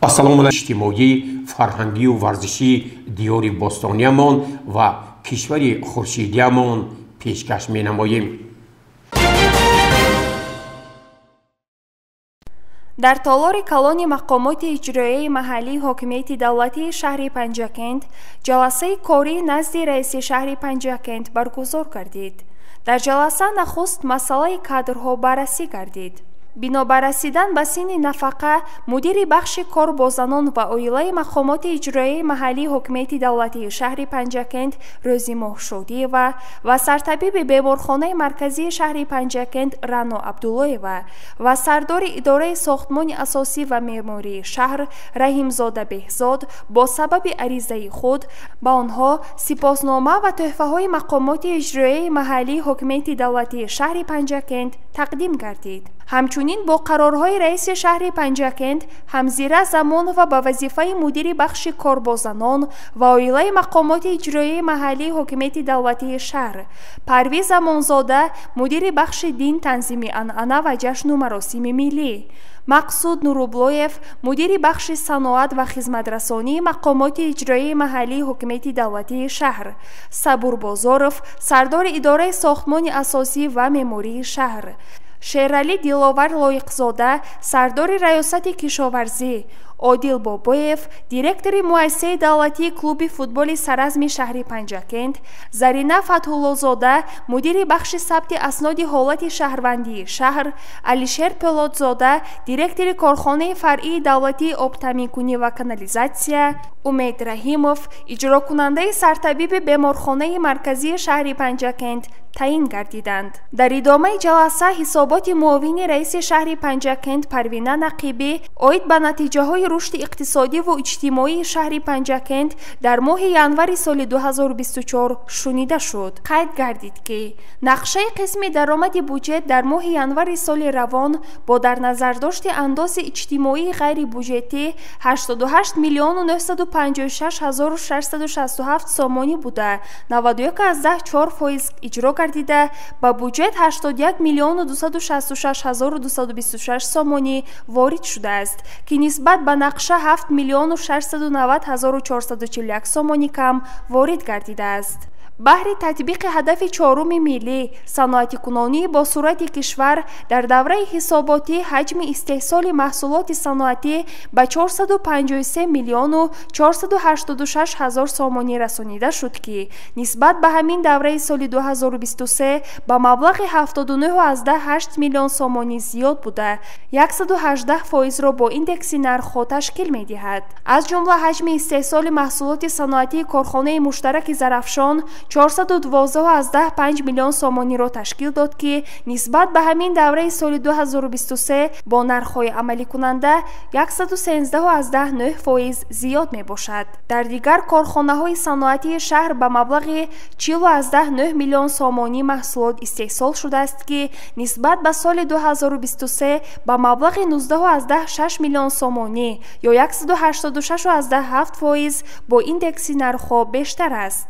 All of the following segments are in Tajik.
Ассалому алайкум. Иҷтимоӣ, фарҳангию варзишии диёри бостониямон ва кишвари хуршидиямон пешкаш менамоем. Дар толори калони мақомоти иҷроияи маҳаллии ҳокимияти давлатии шаҳри Панҷакент ҷаласаи корӣ назди раиси шаҳри Панҷакент баргузор гардид. Дар ҷаласа нахуст масъалаи кадрҳо баррасӣ гардид. Бинобар расидан ба синни нафақа, мудири бахши кор бо занон ва оилаи мақомоти иҷроияи маҳаллии ҳокимияти давлатии шаҳри Панҷакент Рӯзимоҳ Шодиева ва сартабиби беморхонаи марказии шаҳри Панҷакент Рано Абдуллоева ва сардори идораи сохтмони асосӣ ва меъмории шаҳр Раҳимзода Беҳзод бо сабаби аризаи худ ба онҳо сипоснома ва тӯҳфаҳои мақомоти иҷроияи маҳаллии ҳокимияти давлатии шаҳри Панҷакент тақдим гардид. Ҳамчунин бо қарорҳои раиси шаҳри Панҷакент Ҳамзира Замонова ба вазифаи мудири бахши кор бо занон ва оилаи мақомоти иҷроияи маҳаллии ҳокимияти давлатии шаҳр, Парвиз Замонзода мудири бахши дин, танзими анъана ва ҷашну маросими миллӣ, Мақсуд Нурублоев мудири бахши саноат ва хизматрасонии мақомоти иҷроияи маҳаллии ҳокимияти давлатии шаҳр, Сабур Бозоров сардори идораи сохтмони асосӣ ва меъмории шаҳр, Шералӣ Диловар Лоиқзода сардори раёсати кишоварзӣ, Одил Бобоев директори муассисаи давлатии клуби футболи Саразми шаҳри Панҷакент, Зарина Фатҳуллозода мудири бахши сабти асноди ҳолати шаҳрвандии шаҳр, Алишер Пӯлодзода директори корхонаи фаръии давлатии обтаъминкунӣ ва канализатсия, Умед Раҳимов иҷрокунандаи сартабиби беморхонаи марказии шаҳри Панҷакент таъин гардиданд. Дар идомаи ҷаласа ҳисоботи муовини раиси шаҳри Панҷакент Парвина Нақибӣ оид ба натиҷаҳои рушди иқтисодиву иҷтимоии шаҳри Панҷакент дар моҳи январи соли 2024 шунида шуд. Қайд гардид, ки нақшаи қисми даромади буҷет дар моҳи январи соли равон бо дар назардошти андози иҷтимоии ғайрибуҷетӣ 88 миллиону 956 ҳазору 667 сомонӣ буда, 91,4% иҷро гардида, ба буҷет 81 миллиону 266 ҳазору 226 сомонӣ ворид шудааст, ки нисбат ба нақша 7 миллиону 690 ҳазору 441 сомонӣ кам ворид гардидааст. Баҳри татбиқи ҳадафи чоруми миллӣ саноатикунонии бо суръати кишвар дар давраи ҳисоботӣ ҳаҷми истеҳсоли маҳсулоти саноатӣ ба 453 миллиону 486 ҳазор сомонӣ расонида шуд, ки нисбат ба ҳамин давраи соли 2023 ба маблағи 79,8 миллион сомонӣ зиёд буда, 118%-ро бо индекси нархҳо ташкил медиҳад. Аз ҷумла ҳаҷми истеҳсоли маҳсулоти саноатии корхонаи муштараки Зарафшон 412,5 миллион сомониро ташкил дод, ки нисбат ба ҳамин давраи соли 2023 бо нархҳои амаликунанда 113,9% зиёд мебошад. Дар дигар корхонаҳои саноатии шаҳр ба маблағи 40,9 миллион сомонӣ маҳсулот истеҳсол шудааст, ки нисбат ба соли 2023 ба маблағи 19,6 миллион сомонӣ ё 186,7% бо индекси нархҳо бештар аст.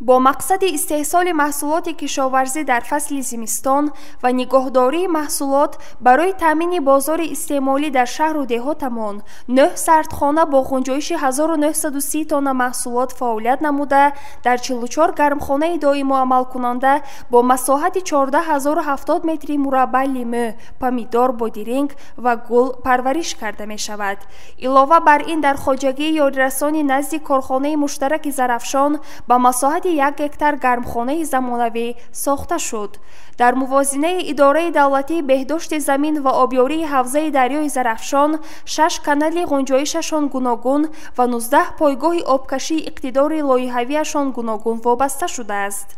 Бо мақсади истеҳсоли маҳсулоти кишоварзӣ дар фасли зимистон ва нигоҳдории маҳсулот барои таъмини бозори истеъмолӣ дар шаҳру деҳотамон, 9 сардхона бо ғунҷоиши 1930 тонна маҳсулот фаъолият намуда, дар 44 гармхонаи доимо амалкунанда бо масоҳати 14070 метри мураббаъ лимӯ, помидор, бодиринг ва гул парвариш карда мешавад. Илова бар ин, дар хоҷагии ёрирасони назди корхонаи муштараки Зарафшон ба масоҳати 1 гектар гармхонаи замонавӣ сохта шуд. Дар мувозинаи идораи давлатии беҳдошти замин ва обёрии ҳавзаи дарёи Зарафшон 6 канали ғунҷоишашон гуногун ва 19 пойгоҳи обкашии иқтидори лоиҳавиашон гуногун вобаста шудааст.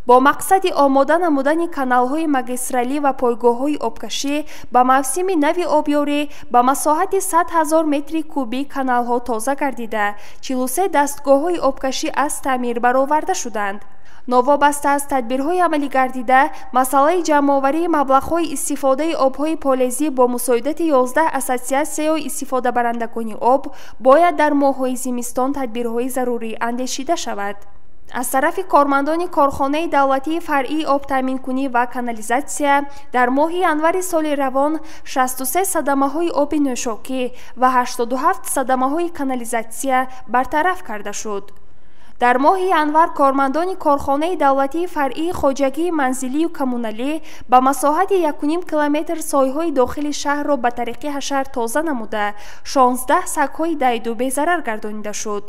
Бо мақсади омода намудани каналҳои магистралӣ ва пойгоҳҳои обкашӣ ба мавсими нави обёрӣ ба масоҳати 100 ҳазор метри кубӣ каналҳо тоза гардида, 43 дастгоҳҳои обкашӣ аз таъмир бароварда шуданд. Новобаста аз тадбирҳои амалигардида, масъалаи ҷамъоварии маблағҳои истифодаи обҳои полезӣ бо мусоидати 11 ассотсиатсияҳои истифодабарандагони об бояд дар моҳҳои зимистон тадбирҳои зарурӣ андешида шавад. Аз тарафи кормандони корхонаи давлатии фаръии обтаъминкунӣ ва канализатсия дар моҳи январи соли равон 63 садамаҳои оби нӯшокӣ ва 87 садамаҳои канализатсия бартараф карда шуд. Дар моҳи январ кормандони корхонаи давлатии фаръии хоҷагии манзилию коммуналӣ ба масоҳати 1,5 километр сойҳои дохили шаҳрро ба тариқи ҳашар тоза намуда, 16 сагҳои дайду безарар гардонида шуд.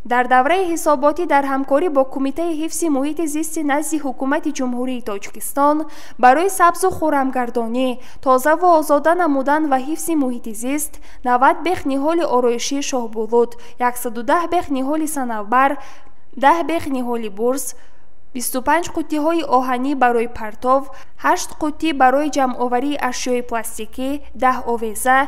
Дар давраи ҳисоботӣ дар ҳамкорӣ бо Кумитаи ҳифзи муҳити зисти назди Ҳукумати Ҷумҳурии Тоҷикистон барои сабзу хуррамгардонӣ, тозаву озода намудан ва ҳифзи муҳити зист 90 бех ниҳоли ороишии шоҳбулут, 110 бех ниҳоли санавбар, 10 бех ниҳоли бурс, 25 қуттиҳои оҳанӣ барои партов, 8 қуттӣ барои ҷамъоварии ашёи пластикӣ, 10 овеза,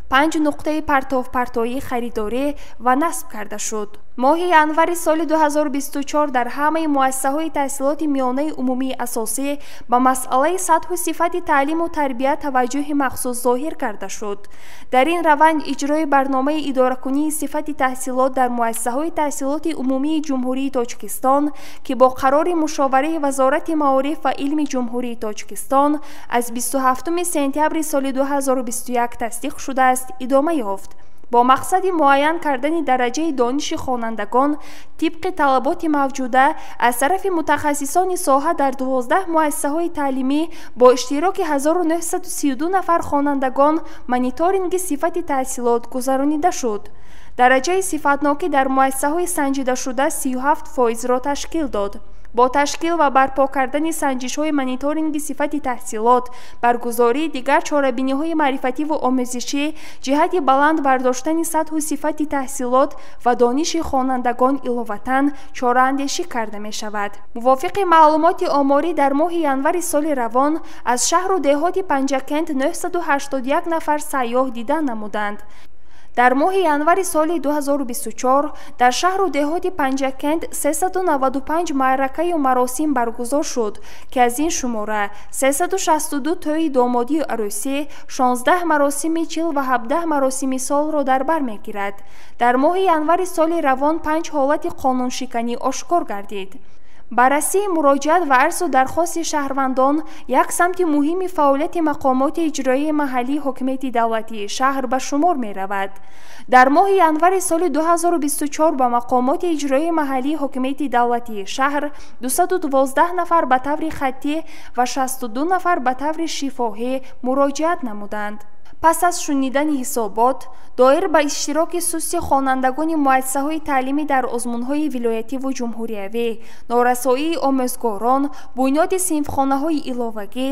5 нуқтаи партовпартоӣ харидорӣ ва насб карда шуд. Моҳи январи соли 2024 дар ҳамаи муассисаҳои таҳсилоти миёнаи умумии асосӣ ба масъалаи сатҳу сифати таълиму тарбия таваҷҷӯҳи махсус зоҳир карда шуд. Дар ин раванд иҷрои барномаи идоракунии сифати таҳсилот дар муассисаҳои таҳсилоти умумии Ҷумҳурии Тоҷикистон, ки бо қарори мушовараи Вазорати маориф ва илми Ҷумҳурии Тоҷикистон аз 27 сентябри соли 2021 тасдиқ шудааст, идома ёфт. Бо мақсади муайян кардани дараҷаи дониши хонандагон тибқи талаботи мавҷуда аз тарафи мутахассисони соҳа дар 12 муассисаҳои таълимӣ бо иштироки 1932 нафар хонандагон мониторинги сифати таҳсилот гузаронида шуд. Дараҷаи сифатнокӣ дар муассисаҳои санҷидашуда 37%-ро ташкил дод. Бо ташкил ва барпо кардани санҷишҳои мониторинги сифати таҳсилот, баргузории дигар чорабиниҳои маърифативу омӯзишӣ ҷиҳати баланд бардоштани сатҳу сифати таҳсилот ва дониши хонандагон иловатан чораандешӣ карда мешавад. Мувофиқи маълумоти оморӣ дар моҳи январи соли равон аз шаҳру деҳоти Панҷакент 981 нафар сайёҳ дидан намуданд. Дар моҳи январи соли 2024 дар шаҳру деҳоти Панҷакент 395 маъракаю маросим баргузор шуд, ки аз ин шумора 362 тӯйи домодию арӯсӣ, 16 маросими чил ва 17 маросими солро дар бар мегирад. Дар моҳи январи соли равон 5 ҳолати қонуншиканӣ ошкор гардид. Баррасии муроҷиат ва арзу дархости шаҳрвандон як самти муҳими фаъолияти мақомоти иҷроияи маҳаллии ҳокимияти давлатии шаҳр ба шумор меравад. Дар моҳи январи соли 2024 ба мақомоти иҷроияи маҳаллии ҳокимияти давлатии шаҳр 212 нафар ба таври хаттӣ ва 62 нафар ба таври шифоҳӣ муроҷиат намуданд. Пас аз шунидани ҳисобот доир ба иштироки сусти хонандагони муассисаҳои таълимӣ дар озмунҳои вилоятиву ҷумҳуриявӣ, норасоии омӯзгорон, бунёди синфхонаҳои иловагӣ,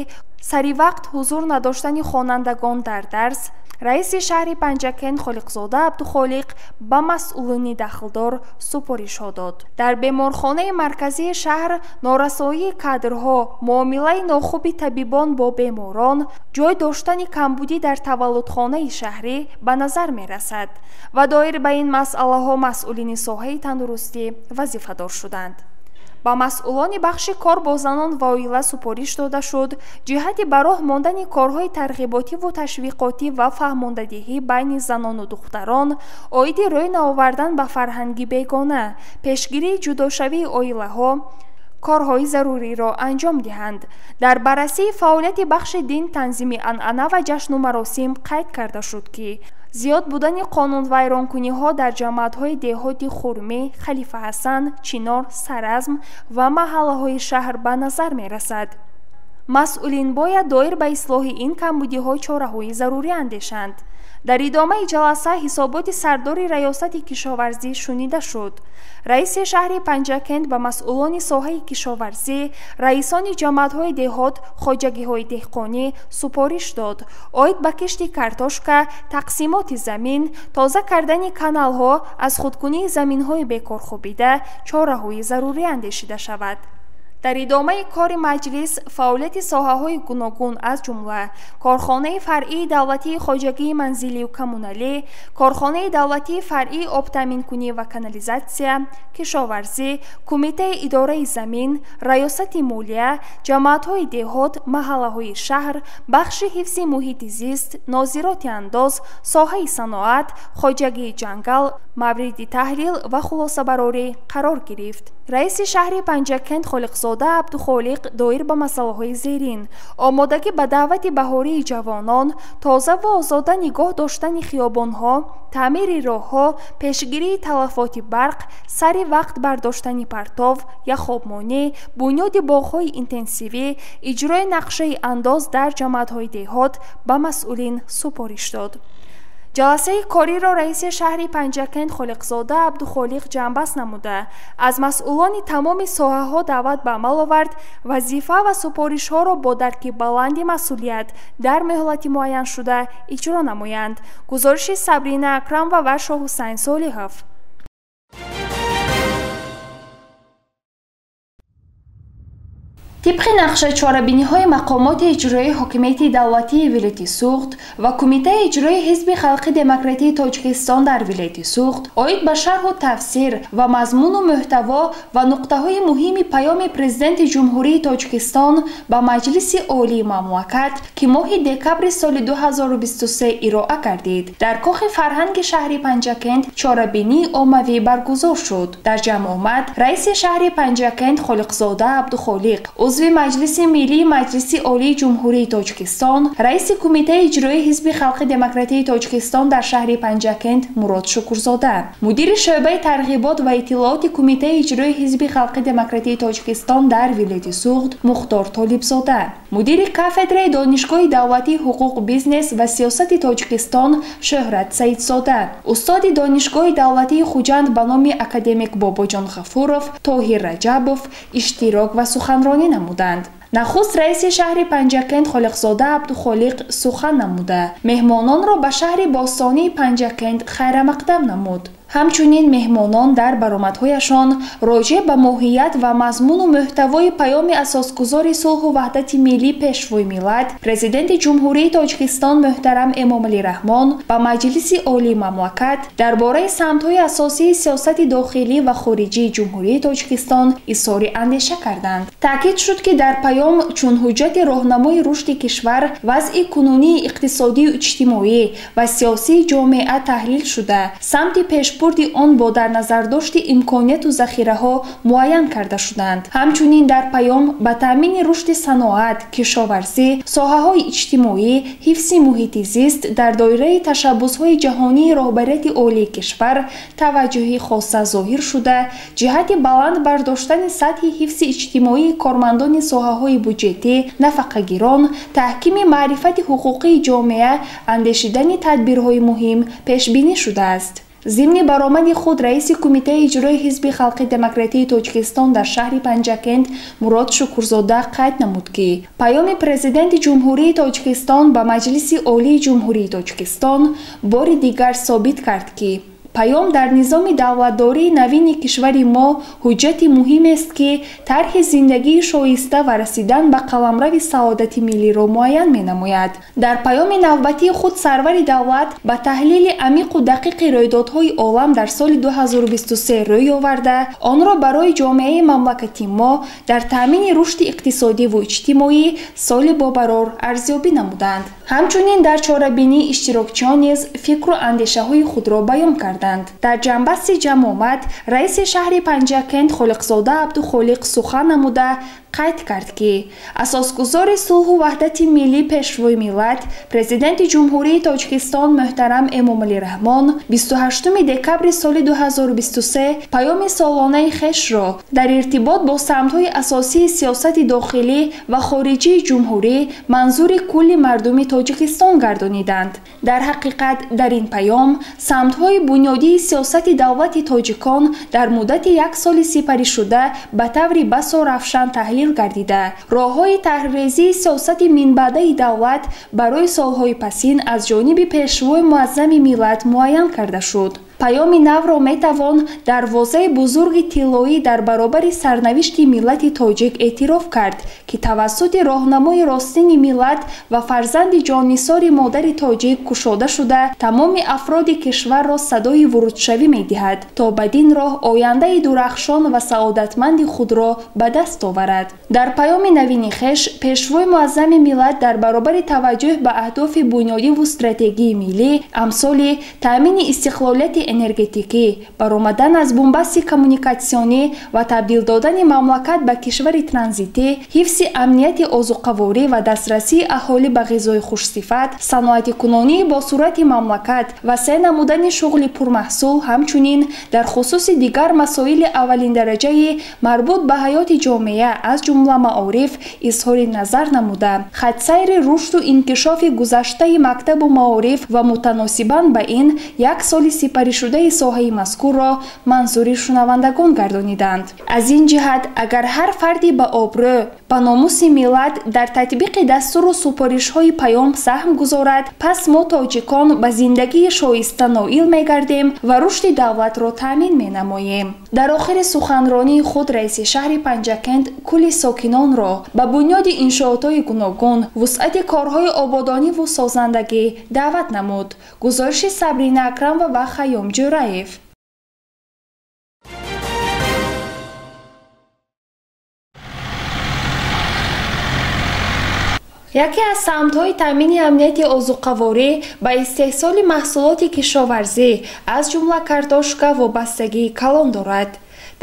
саривақт ҳузур надоштани хонандагон дар дарс, раиси шаҳри Панҷакент Холиқзода Абдухолиқ ба масъулини дахлдор супоришҳо дод. Дар беморхонаи марказии шаҳр норасоии кадрҳо, муомилаи нохуби табибон бо беморон, ҷой доштани камбудӣ дар таваллудхонаи шаҳрӣ ба назар мерасад ва доир ба ин масъалаҳо масъулини соҳаи тандурустӣ вазифадор шуданд. Ба масъулони бахши кор бо занон ва оила супориш дода шуд ҷиҳати ба роҳ мондани корҳои тарғиботиву ташвиқотӣ ва фаҳмондадиҳӣ байни занону духтарон оиди рӯй наовардан ба фарҳанги бегона, пешгирии ҷудошавии оилаҳо корҳои заруриро анҷом диҳанд. Дар баррасии фаъолияти бахши дин, танзими анъана ва ҷашну маросим қайд карда шуд, ки зиёд будани қонунвайронкуниҳо дар ҷамоатҳои деҳоти Хурмӣ, Халифа Ҳасан, Чинор, Саразм ва маҳаллаҳои шаҳр ба назар мерасад. Масъулин бояд доир ба ислоҳи ин камбудиҳо чораҳои зарурӣ андешанд. Дар идомаи ҷаласа ҳисоботи сардори раёсати кишоварзӣ шунида шуд. Раиси шаҳри Панҷакент ба масъулони соҳаи кишоварзӣ, раисони ҷамоатҳои деҳот, хоҷагиҳои деҳқонӣ супориш дод оид ба кишти картошка, тақсимоти замин, тоза кардани каналҳо, аз худкунии заминҳои бекорхобида чораҳои зарурӣ андешида шавад. Дар идомаи кори маҷлис фаъолияти соҳаҳои гуногун аз ҷумла корхонаи фаръии давлатии хоҷагии манзилию коммуналӣ, корхонаи давлатии фаръии обтаъминкунӣ ва канализатсия, кишоварзӣ, кумитаи идораи замин, раёсати молия, ҷамоатҳои деҳот, маҳаллаҳои шаҳр, бахши ҳифзи муҳити зист, нозироти андоз, соҳаи саноат, хоҷагии ҷангал мавриди таҳлил ва хулосабарорӣ қарор гирифт. Раиси шаҳри Панҷакент Холиқзода Абдухолиқ доир ба масъалаҳои зерин: омодагӣ ба даъвати баҳории ҷавонон, тоза ва озода нигоҳ доштани хиёбонҳо, таъмири роҳҳо, пешгирии талафоти барқ, сари вақт бардоштани партов, яхобмонӣ, бунёди боғҳои интенсивӣ, иҷрои нақшаи андоз дар ҷамоатҳои деҳот ба масъулин супориш дод. Ҷаласаи кориро раиси шаҳри Панҷакент Холиқзода Абдухолиқ ҷамъбаст намуда, аз масъулони тамоми соҳаҳо даъват ба амал овард вазифа ва супоришҳоро бо дарки баланди масъулият дар муҳлати муайяншуда иҷро намоянд. Гузориши Сабрина Акрамова ва Шоҳҳусайн Солиҳов. Тибқи нақша чорабиниҳои мақомоти иҷроии ҳокимияти давлатии вилояти Суғд ва Кумитаи иҷроии Ҳизби халқи демократии Тоҷикистон дар вилояти Суғд оид ба шарҳу тафсир ва мазмуну мӯҳтаво ва нуқтаҳои муҳими паёми Президенти Ҷумҳурии Тоҷикистон ба Маҷлиси Олии мамлакат, ки моҳи декабри соли 2023 ироа гардид, дар Кохи фарҳанги шаҳри Панҷакент чорабинии оммавӣ баргузор шуд. Дар ҷамъомад раиси шаҳри Панҷакент Холиқзода Абдухолиқ, узви Маҷлиси Миллии Маҷлиси Олии Ҷумҳурии Тоҷикистон, раиси Кумитаи иҷроии Ҳизби халқи демократии Тоҷикистон дар шаҳри Панҷакент Мурод Шукурзода, мудири шӯъбаи тарғибот ва иттилооти Кумитаи иҷроии Ҳизби халқи демократии Тоҷикистон дар вилояти Суғд Мухтор Толибзода, мудири кафедраи Донишгоҳи давлатии ҳуқуқ, бизнес ва сиёсати Тоҷикистон Шӯҳрат Саидзода, устоди Донишгоҳи давлатии Хуҷанд ба номи академик Бобоҷон Ғафуров Тоҳир Раҷабов иштирок ва суханронӣ намуданд. Нахуст раиси шаҳри Панҷакент Холиқзода Абдухолиқ сухан намуда, меҳмононро ба шаҳри бостонии Панҷакент хайрамақдам намуд. Ҳамчунин меҳмонон дар баромадҳояшон роҷеъ ба моҳият ва мазмуну мӯҳтавои паёми асосгузори сулҳу ваҳдати миллӣ Пешвои миллат, Президенти Ҷумҳурии Тоҷикистон муҳтарам Эмомалӣ Раҳмон ба Маҷлиси Олии мамлакат дар бораи самтҳои асосии сиёсати дохилӣ ва хориҷии Ҷумҳурии Тоҷикистон изҳори андеша карданд. Таъкид шуд, ки дар паём чун ҳуҷҷати роҳнамои рушди кишвар вазъи кунунии иқтисодию иҷтимоӣ ва сиёсии ҷомеа таҳлил шуда, самти пешбурди он бо дар назардошти имконияту захираҳо муайян карда шуданд. Ҳамчунин дар паём ба таъмини рушди саноат, кишоварзӣ, соҳаҳои иҷтимоӣ, ҳифзи муҳити зист дар доираи ташаббусҳои ҷаҳонии роҳбарияти олии кишвар таваҷҷӯҳи хоса зоҳир шуда, ҷиҳати баланд бардоштани сатҳи ҳифзи иҷтимоии кормандони соҳаҳои буҷетӣ, нафақагирон, таҳкими маърифати ҳуқуқии ҷомеа, андешидани тадбирҳои муҳим пешбинӣ шудааст. Зимни баромади худ раиси Кумитаи иҷрои Ҳизби халқи демократии Тоҷикистон дар шаҳри Панҷакент Мурод Шукурзода қайд намуд, ки паёми Президенти Ҷумҳурии Тоҷикистон ба Маҷлиси Олии Ҷумҳурии Тоҷикистон бори дигар собит кард, ки паём дар низоми давлатдории навини кишвари мо ҳуҷҷати муҳимест, ки тарҳи зиндагии шоиста ва расидан ба қаламрави саодати миллиро муайян менамояд. Дар паёми навбатии худ сарвари давлат ба таҳлили амиқу дақиқи рӯйдодҳои олам дар соли 2023 рӯй оварда, онро барои ҷомеаи мамлакати мо дар таъмини рушди иқтисодиву иҷтимоӣ соли бобарор арзёбӣ намуданд. Ҳамчунин дар чорабинӣ иштирокчиён низ фикру андешаҳои худро баён карданд. Дар ҷамъбасти ҷамъомад раиси шаҳри Панҷакент Холиқзода Абдухолиқ сухан намуда қайд кард, ки асосгузори сулҳу ваҳдати миллӣ Пешвои миллат, Президенти Ҷумҳурии Тоҷикистон муҳтарам Эмомалӣ Раҳмон 28 декабри соли 2023 паёми солонаи хешро дар иртибот бо самтҳои асосии сиёсати дохилӣ ва хориҷии ҷумҳурӣ манзури кулли мардуми Тоҷикистон гардониданд. Дар ҳақиқат дар ин паём самтҳои бунёдии сиёсати давлати тоҷикон дар муддати як соли сипаришуда ба таври басо равшан таҳлил гардида, роҳҳои таҳриррезии сиёсати минбаъдаи давлат барои солҳои пасин аз ҷониби Пешвои муаззами миллат муайян карда шуд. Паёми навро метавон дарвозаи бузурги тиллоӣ дар баробари сарнавишти миллати тоҷик эътироф кард, ки тавассути роҳнамои ростини миллат ва фарзанди ҷоннисори модари тоҷик кушода шуда, тамоми афроди кишварро садои вурудшавӣ медиҳад, то бадин роҳ ояндаи дурахшон ва саодатманди худро ба даст оварад. Дар паёми навини хеш Пешвои муаззами миллат дар баробари таваҷҷӯҳ ба аҳдофи бунёдиву стратегии миллӣ, амсоли таъмини истиқлолияти энергетикӣ, баромадан аз бунбасти коммуникатсионӣ ва табдил додани мамлакат ба кишвари транзитӣ, ҳифзи амнияти озуқаворӣ ва дастрасии аҳолӣ ба ғизои хушсифат, саноатикунонии босуръати мамлакат, васеъ намудани шуғли пурмаҳсул, ҳамчунин дар хусуси дигар масоили аввалиндараҷаи марбут ба ҳаёти ҷомеа, аз ҷумла маориф, изҳори назар намуда, хатсайри рушду инкишофи гузаштаи мактабу маориф ва мутаносибан ба ин як соли сипаришудаи соҳаи мазкурро манзури шунавандагон гардониданд. Аз ин ҷиҳат, агар ҳар фарди ба обрӯ, ба номуси миллат дар татбиқи дастуру супоришҳои паём саҳм гузорад, пас мо тоҷикон ба зиндагии шоиста ноил мегардем ва рушди давлатро таъмин менамоем. Дар охири суханронии худ раиси шаҳри Панҷакент кулли сокинонро ба бунёди иншоотҳои гуногун, вусъати корҳои ободониву созандагӣ даъват намуд. Гузориши Сабрина Акрамова ва Хайём Ҷӯраев. Яке аз самтҳои таъмини амнияти озуқаворӣ ба истеҳсоли маҳсулоти кишоварзӣ, аз ҷумла картошка, вобастагии калон дорад.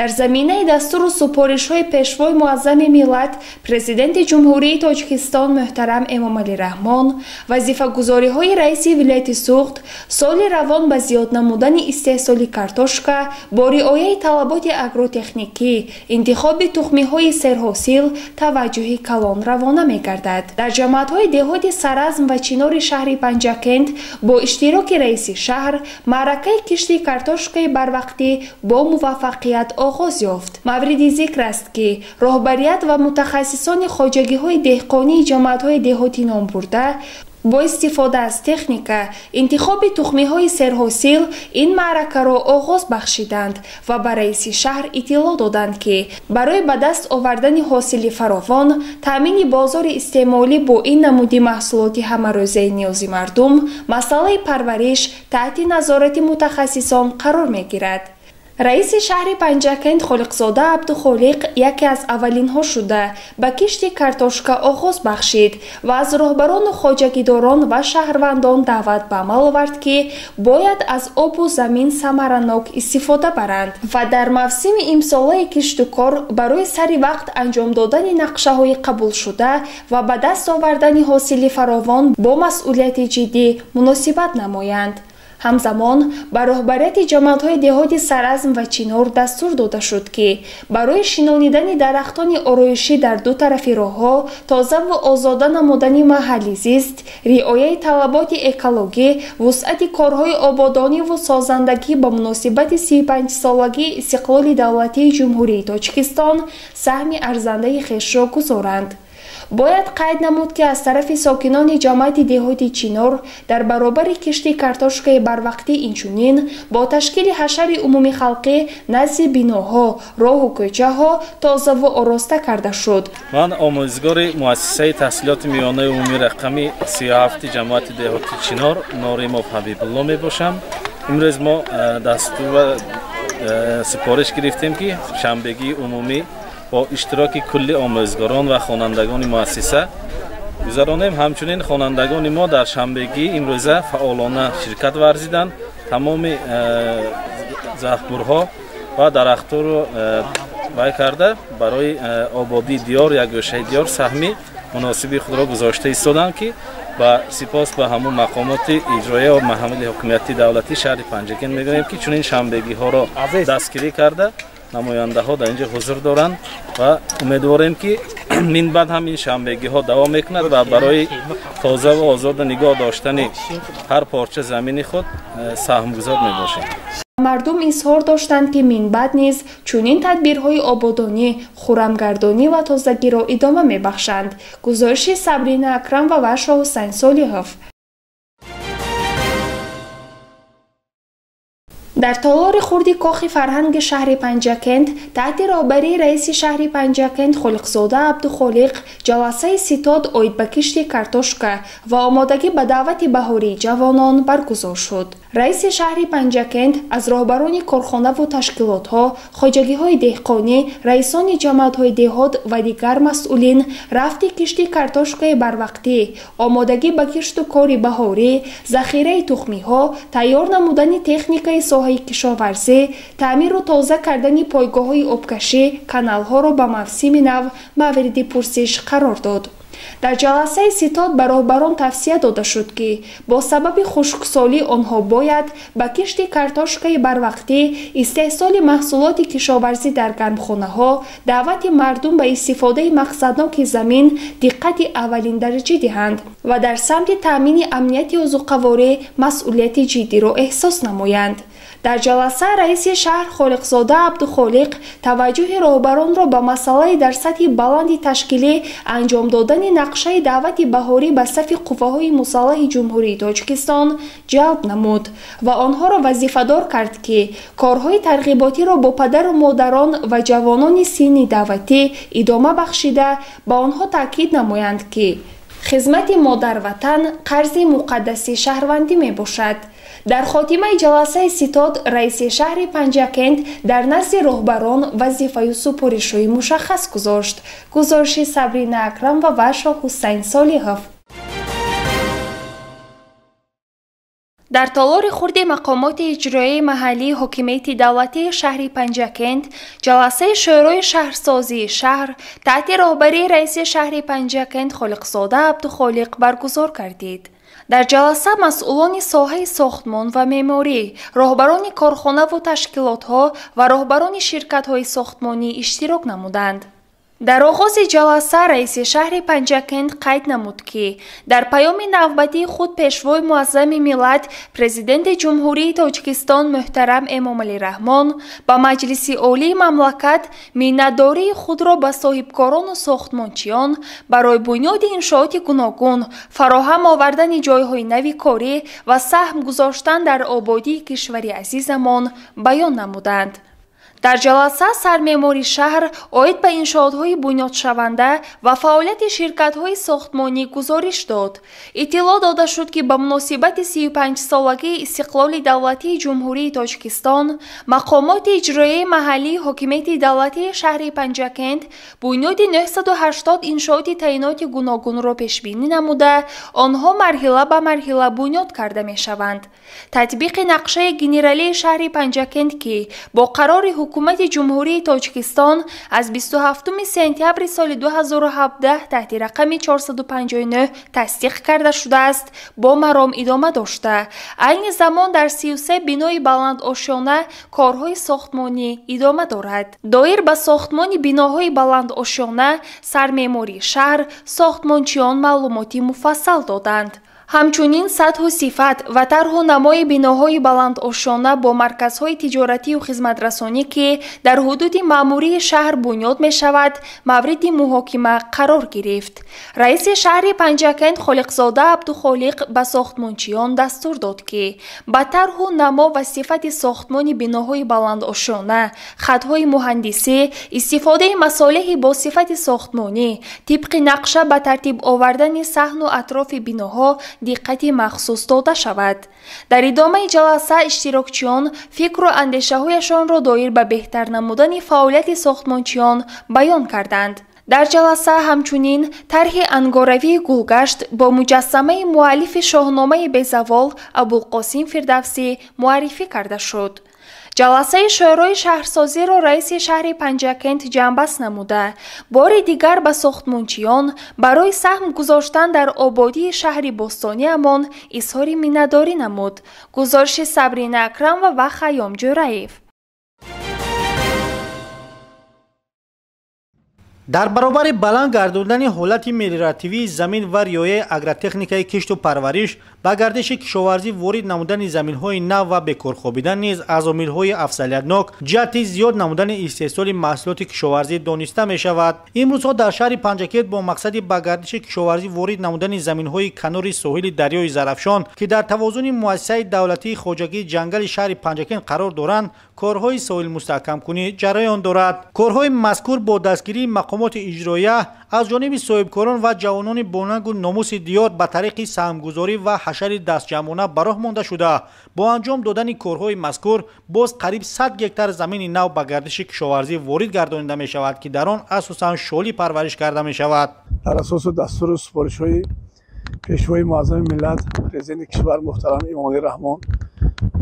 Дар заминаи дастуру супоришҳои Пешвои муаззами миллат, Президенти Ҷумҳурии Тоҷикистон муҳтарам Эмомалӣ Раҳмон, вазифагузориҳои раиси вилояти Суғд соли равон ба зиёд намудани истеҳсоли картошка бо риояи талаботи агротехникӣ, интихоби тухмиҳои серҳосил таваҷҷӯҳи калон равона мегардад. Дар ҷамоатҳои деҳоти Саразм ва Чинори шаҳри Панҷакент бо иштироки раиси шаҳр маъракаи кишти картошкаи барвақтӣ бо муваффақият оғоз ёфт. Мавриди зикр аст, ки роҳбарият ва мутахассисони хоҷагиҳои деҳқонии ҷамоатҳои деҳоти номбурда бо истифода аз техника, интихоби тухмиҳои серҳосил ин маъракаро оғоз бахшиданд ва ба раиси шаҳр иттилоъ доданд, ки барои ба даст овардани ҳосили фаровон, таъмини бозори истеъмолӣ бо ин намуди маҳсулоти ҳамарӯзаи ниёзи мардум, масъалаи парвариш таҳти назорати мутахассисон қарор мегирад. Раиси шаҳри Панҷакент Холиқзода Абдухолиқ яке аз аввалинҳо шуда ба кишти картошка оғоз бахшид ва аз роҳбарону хоҷагидорон ва шаҳрвандон даъват ба амал овард, ки бояд аз обу замин самаранок истифода баранд ва дар мавсими имсолаи киштукор барои сари вақт анҷом додани нақшаҳои қабулшуда ва ба даст овардани ҳосили фаровон бо масъулияти ҷиддӣ муносибат намоянд. Ҳамзамон ба роҳбарияти ҷамоатҳои деҳоти Саразм ва Чинор дастур дода шуд, ки барои шинонидани дарахтони ороишӣ дар ду тарафи роҳҳо, тозаву озода намудани маҳалли зист, риояи талаботи экологӣ, вусъати корҳои ободониву созандагӣ ба муносибати 35-солагии истиқлоли давлатии Ҷумҳурии Тоҷикистон саҳми арзандаи хешро гузоранд. Бояд қайд намуд, ки аз тарафи сокинони ҷамоати деҳоти Чинор дар баробари кишти картошкаи барвақтӣ инчунин бо ташкили ҳашари умумихалқӣ назди биноҳо, роҳу кӯчаҳо тозаву ороста карда шуд. Ман омӯзгори муассисаи таҳсилоти миёнаи умумии рақами 37 ҷамоати деҳоти Чинор Норимов Ҳабибулло мебошам. Имрӯз мо дастур ва супориш гирифтем, ки шанбегии умумӣ бо иштироки кулли омӯзгорон ва хонандагони муассиса гузаронем. Ҳамчунин хонандагони мо дар шанбегӣ имрӯза фаъолона ширкат варзиданд. Тамоми заҳбурҳо ва дарахтҳоро вай карда барои ободии диёр, як гӯшаи диёр саҳми муносиби худро гузошта истоданд, ки ба сипос ба ҳамун мақомоти иҷроия ва маҳаммади ҳукумати давлатии шаҳри Панҷакент мегӯем, ки чунин шанбегиҳоро дастгирӣ карда намояндаҳо дар инҷо ҳузур доранд ва умедворем, ки минбаъд ҳам ин шанбегиҳо давом мекунад ва барои тоза ва озода нигоҳ доштани ҳар порча замини худ саҳмгузор мебошем. Мардум изҳор доштанд, ки минбаъд низ чунин тадбирҳои ободонӣ, хурамгардонӣ ва тозагиро идома мебахшанд. Гузориши Сабрина Акрамова ва Шоҳусайн Солиҳов. Дар толори хурди кохи фарҳанги шаҳри Панҷакент таҳти роҳбарии раиси шаҳри Панҷакент Холиқзода Абдухолиқ ҷаласаи ситод оид ба кишти картошка ва омодагӣ ба даъвати баҳории ҷавонон баргузор шуд. Раиси шаҳри Панҷакент аз роҳбарони корхонаву ташкилотҳо, хоҷагиҳои деҳқонӣ, раисони ҷамоатҳои деҳот ва дигар масъулин рафти кишти картошкаи барвақтӣ, омодагӣ ба кишту кори баҳорӣ, захираи тухмиҳо, тайёр намудани техникаи соҳаи кишоварзӣ, таъмиру тоза кардани пойгоҳҳои обкашӣ, каналҳоро ба мавсими нав мавриди пурсиш қарор дод. Дар ҷаласаи ситод ба роҳбарон тавсия дода шуд, ки бо сабаби хушксолӣ онҳо бояд ба кишти картошкаи барвақтӣ, истеҳсоли маҳсулоти кишоварзӣ дар гармхонаҳо, даъвати мардум ба истифодаи мақсадноки замин диққати аввалиндараҷа диҳанд ва дар самти таъмини амнияти озуқаворӣ масъулияти ҷиддиро эҳсос намоянд. Дар ҷаласа раиси шаҳр Холиқзода Абдухолиқ таваҷҷӯҳи роҳбаронро ба масъалаи дар сатҳи баланди ташкилӣ анҷом додани нақшаи даъвати баҳорӣ ба сафи қувваҳои мусаллаҳи Ҷумҳурии Тоҷикистон ҷалб намуд ва онҳоро вазифадор кард, ки корҳои тарғиботиро бо падару модарон ва ҷавонони синни даъватӣ идома бахшида, ба онҳо таъкид намоянд, ки хизмати модарватан қарзи муқаддаси шаҳрвандӣ мебошад. Дар хотимаи ҷаласаи ситод раиси шаҳри Панҷакент дар назди роҳбарон вазифаю супоришҳои мушаххас гузошт. Гузориши Сабрина Акрамова ва Шоҳ-Ҳусайн Солиҳов. Дар толори хурди мақомоти иҷроияи маҳаллии ҳокимияти давлатии шаҳри Панҷакент ҷаласаи шӯрои шаҳрсозии шаҳр таҳти роҳбарии раиси шаҳри Панҷакент Холиқзода Абдухолиқ баргузор гардид. Дар ҷаласа масъулони соҳаи сохтмон ва меъморӣ, роҳбарони корхонаву ташкилотҳо ва роҳбарони ширкатҳои сохтмонӣ иштирок намуданд. Дар оғози ҷаласа раиси шаҳри Панҷакент қайд намуд, ки дар паёми навбатии худ Пешвои муаззами миллат, Президенти Ҷумҳурии Тоҷикистон муҳтарам Эмомалӣ Раҳмон ба Маҷлиси Олии мамлакат миннатдории худро ба соҳибкорону сохтмончиён барои бунёди иншооти гуногун, фароҳам овардани ҷойҳои нави корӣ ва саҳм гузоштан дар ободии кишвари азизамон баён намуданд. Дар ҷаласа сармеъмори шаҳр оид ба иншоотҳои бунёдшаванда ва фаъолияти ширкатҳои сохтмонӣ гузориш дод. Иттилоъ дода шуд, ки ба муносибати 35-солагии истиқлоли давлатии Ҷумҳурии Тоҷикистон мақомоти иҷроияи маҳаллии ҳокимияти давлатии шаҳри Панҷакент бунёди 980 иншооти таъиноти гуногунро пешбинӣ намуда, онҳо марҳила ба марҳила бунёд карда мешаванд. Татбиқи нақшаи генералии шаҳри Панҷакент, ки бо қарори ҳукумати Ҷумҳурии Тоҷикистон аз 27 сентябри соли 2017 таҳти рақами 459 тасдиқ карда шудааст, бо маром идома дошта. Айни замон дар 33 бинои баландошёна корҳои сохтмонӣ идома дорад. Доир ба сохтмони биноҳои баландошёна сармеъмории шаҳр сохтмончиён маълумоти муфассал доданд. Ҳамчунин сатҳу сифат ва тарҳу намои биноҳои баландошёна бо марказҳои тиҷоратию хизматрасонӣ, ки дар ҳудуди маъмурии шаҳр бунёд мешавад, мавриди муҳокима қарор гирифт. Раиси шаҳри Панҷакент Холиқзода Абдухолиқ ба сохтмончиён дастур дод, ки ба тарҳу намо ва сифати сохтмони биноҳои баландошёна, хатҳои муҳандисӣ, истифодаи масолеҳи бо сифати сохтмонӣ, тибқи нақша ба тартиб овардани саҳну атрофи биноҳо диққати махсус дода шавад. Дар идомаи ҷаласа иштирокчиён фикру андешаҳояшонро доир ба беҳтар намудани фаъолияти сохтмончиён баён карданд. Дар ҷаласа ҳамчунин тарҳи ангоравии гулгашт бо муҷассамаи муаллифи шоҳномаи безавол Абулқосим Фирдавсӣ муаррифӣ карда шуд. Ҷаласаи шӯрои шаҳрсозиро раиси шаҳри Панҷакент ҷамъбаст намуда, бори дигар ба сохтмончиён барои саҳм гузоштан дар ободии шаҳри бостониамон изҳори миннатдорӣ намуд. Гузориши Сабрина Акрамова ва Хайём Ҷӯраев. Дар баробари баланд гардондани ҳолати мелиоративии замин ва риояи агротехникаи кишту парвариш Ба гардиши кишоварзӣ ворид намудани заминҳои нав ва бекор хобидан низ аз омилҳои афзалиятнок ҷиҳати зиёд намудани истеҳсоли маҳсулоти кишоварзӣ дониста мешавад. Имрӯзҳо дар шаҳри Панҷакент бо мақсади ба гардиши кишоварзӣ ворид намудани заминҳои канори соҳили дарёи Зарафшон, ки дар тавозуни муассисаи давлатии хоҷагии ҷангали шаҳри Панҷакент қарор доранд, корҳои соҳилмустаҳкамкунӣ ҷараён дорад. Корҳои мазкур бо дастгирии мақомоти иҷроия аз ҷониби соҳибкорон ва ҷавонони бонангу номуси диёр ба тариқи саҳмгузорӣ ва ҳашари дастҷамъона ба роҳ монда шуда, бо анҷом додани корҳои мазкур боз қариб 100 гектар замини нав ба гардиши кишоварзӣ ворид гардонида мешавад, ки дар он асосан шолӣ парвариш карда мешавад. Дар асоси дастуру супоришҳои Пешвои муаззами миллат, Президенти кишвар муҳтарам Эмомалӣ Раҳмон,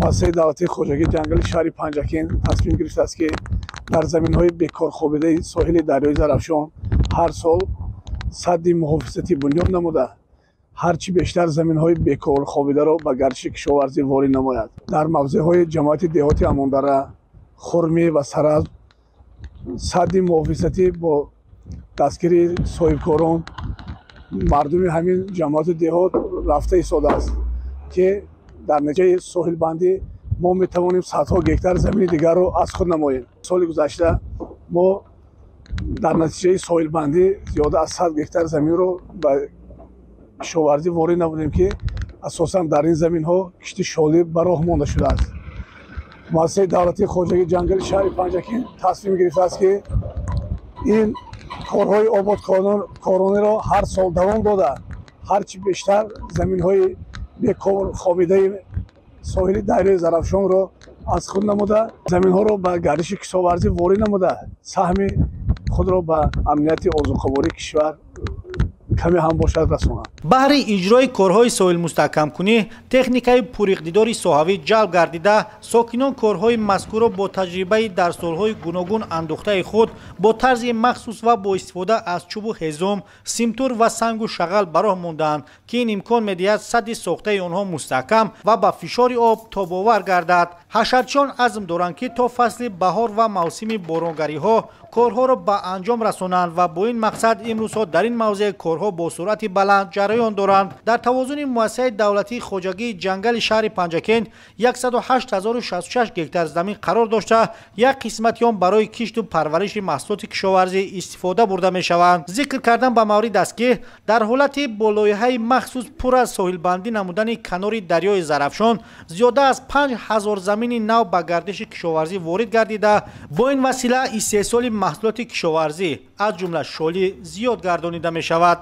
муассисаи давлатии хоҷагии ҷангали шаҳри Панҷакент тасмим гирифтааст, ки дар заминҳои бекорхобидаи соҳили дарёи Зарафшон ҳар сол садди муҳофизатӣ бунёд намуда, ҳарчи бештар заминҳои бекорхобидаро ба гардиши кишоварзӣ ворид намояд. Дар мавзеъҳои ҷамоати деҳоти Амондара, Хурмӣ ва Саразм садди муҳофизатӣ бо дастгирии соҳибкорон, мардуми ҳамин ҷамоату деҳот рафта истодааст, ки дар натиҷаи соҳилбандӣ мо метавонем садҳо гектар замини дигарро аз худ намоем. Соли гузашта мо дар натиҷаи соҳилбандӣ зиёда аз 100 гектар заминро ба кишоварзӣ ворид намудем, ки асосан дар ин заминҳо кишти шолӣ ба роҳ монда шудааст. Муассисаи давлатии хоҷагии ҷангали шаҳри Панҷакент тасмим гирифтааст, ки ин корҳои ободкорониро ҳар сол давом дода, ҳарчи бештар заминҳои бекорхобидаи соҳили дарёи Зарафшонро аз худ намуда, заминҳоро ба гардиши кишоварзӣ ворид намуда, саҳми худро ба амнияти озуқавории кишвар каме ҳам бошад расонад. Баҳри иҷрои корҳои соҳилмустаҳкамкунӣ техникаи пуриқдидори соҳавӣ ҷалб гардида, сокинон корҳои мазкурро бо таҷрибаи дар солҳои гуногун андӯхтаи худ бо тарзи махсус ва бо истифода аз чӯбу ҳезум, симтур ва сангу шағал ба роҳ мондаанд, ки ин имкон медиҳад садди сохтаи онҳо мустаҳкам ва ба фишори об тобовар гардад. Ҳашарчиён азм доранд, ки то фасли баҳор ва мавсими боронгариҳо корҳоро ба анҷом расонанд ва бо ин мақсад имрӯзҳо дар ин мавзеъ корҳо бо суръати баланд ҷараён доранд. Дар тавозуни муассисаи давлатии хоҷагии ҷангали шаҳри Панҷакент 108066 гектар замин қарор дошта, як қисмати он барои кишту парвариши маҳсулоти кишоварзӣ истифода бурда мешаванд. Зикр кардан ба маврид аст, ки дар ҳолати бо лоиҳаи махсус пур аз соҳилбандӣ намудани канори дарёи Зарафшон зиёда аз 5000 замини нав ба гардиши кишоварзӣ ворид гардида, бо ин васила истеҳсоли маҳсулоти кишоварзӣ аз ҷумла шолӣ зиёд гардонида мешавад.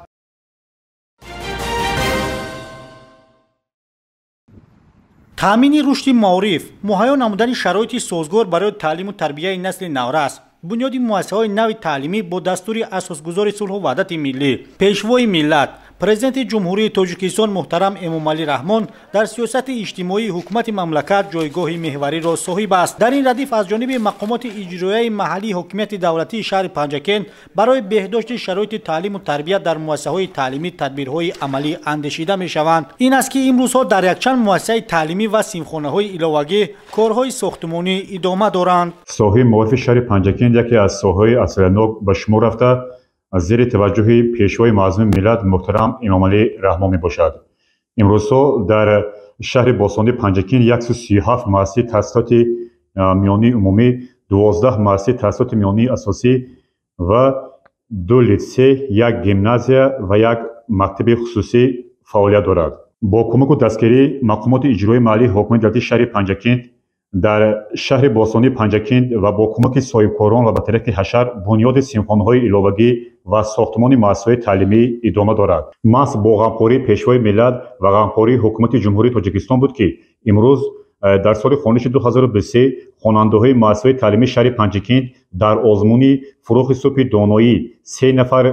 Таъмини рушди маориф, муҳайё намудани шароити созгор барои таълиму тарбияи насли наврас, бунёди муассисаҳои нави таълимӣ бо дастури асосгузори сулҳу ваҳдати миллӣ, Пешвои миллат, Президенти Ҷумҳурии Тоҷикистон муҳтарам Эмомалӣ Раҳмон дар сиёсати иҷтимоии ҳукумати мамлакат ҷойгоҳи меҳвариро соҳиб аст. Дар ин радиф аз ҷониби мақомоти иҷроияи маҳаллии ҳокимияти давлатии шаҳри Панҷакент барои беҳдошти шароити таълиму тарбия дар муассисаҳои таълимӣ тадбирҳои амалӣ андешида мешаванд. Ин аст, ки имрӯзҳо дар якчанд муассисаи таълимӣ ва синфхонаҳои иловагӣ корҳои сохтмонӣ идома доранд. Соҳаи маорифи шаҳри Панҷакент яке аз соҳаҳои асринок ба шумор рафта, аз зери таваҷҷӯҳи Пешвои муаззами миллат муҳтарам Эмомалӣ Раҳмон мебошад. Имрӯзҳо дар шаҳри бостонии Панҷакент 137 муассисаи таҳсилоти миёнии умумӣ, 12 муассисаи таҳсилоти миёнии асосӣ ва 2 литсей, як гимназия ва як мактаби хусусӣ фаъолият дорад. Бо кӯмаку дастгирии мақомоти иҷроии маҳаллии ҳокимияти давлатии шаҳри Панҷакент дар шаҳри бостонии Панҷакент ва бо кӯмаки соҳибкорон ва ба тариқи ҳашар бунёди синфхонаҳои иловагӣ ва сохтмони муассисаҳои таълимӣ идома дорад. Маҳз бо ғамхории Пешвои миллат ва ғамхории ҳукумати Ҷумҳурии Тоҷикистон буд, ки имрӯз дар соли хониши 2023 хонандаҳои муассисаҳои таълимии шаҳри Панҷакент дар озмуни фурӯғи субҳи доноӣ 3 нафар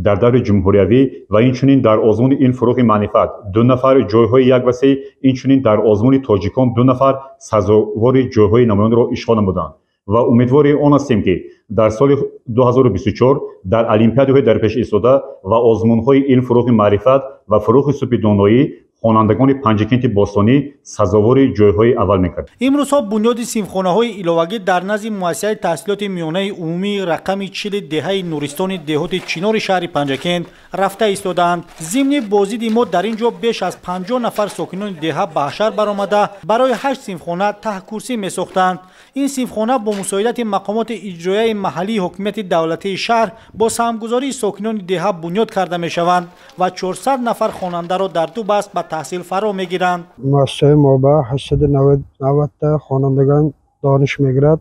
дар даври ҷумҳуриявӣ ва инчунин дар озмуни илм фурӯғи маърифат 2 нафар ҷойҳои 1 ва 3, инчунин дар озмуни тоҷикон 2 нафар сазовори ҷойҳои намоёнро ишғол намуданд ва умедвори он ҳастем, ки дар соли 2024 дар олимпиадаҳои дар пеш истода ва озмунҳои илм фурӯғи маърифат ва фурӯғи субҳи доноӣ Хонандагони Панҷакенти бостонӣ сазовори ҷойҳои аввал мекард. Имрӯзҳо бунёди синфхонаҳои иловагӣ дар назди муассисаи таҳсилоти миёнаи умумии рақами 40 деҳаи Нуристони деҳоти Чинори шаҳри Панҷакент рафта истодаанд. Зимни боздиди мо дар ин ҷо беш аз 50 нафар сокинони деҳа ба ҳашар баромада барои 8 синфхона таҳкурсӣ месохтанд. Ин синфхона бо мусоидати мақомоти иҷроияи маҳаллии ҳокимияти давлатии шаҳр бо саҳмгузории сокинони деҳа бунёд карда мешаванд ва 400 нафар хонандаро дар ду баст ба таҳсил фаро мегиранд. Муассисаи мо ба 890 хонандагон дониш мегирад.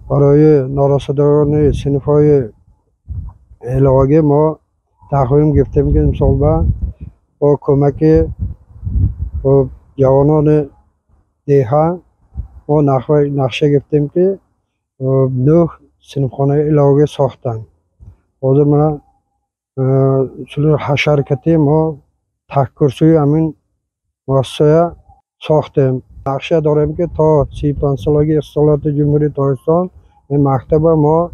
Барои норасидагони синфҳои иловагӣ мо тақвим гирифтем, ки имсол бо кӯмаки ҷавонони деҳа мо нақша гирифтем, ки 9 синфхонаи иловагӣ сохтанд. Ҳозир мана ҳашаркати мо таҳкурсии ҳамин муассисая сохтем. Нақша дорем, ки то 35-солагии истиқлолияти Ҷумҳурии Тоҷикистон ин мактаба мо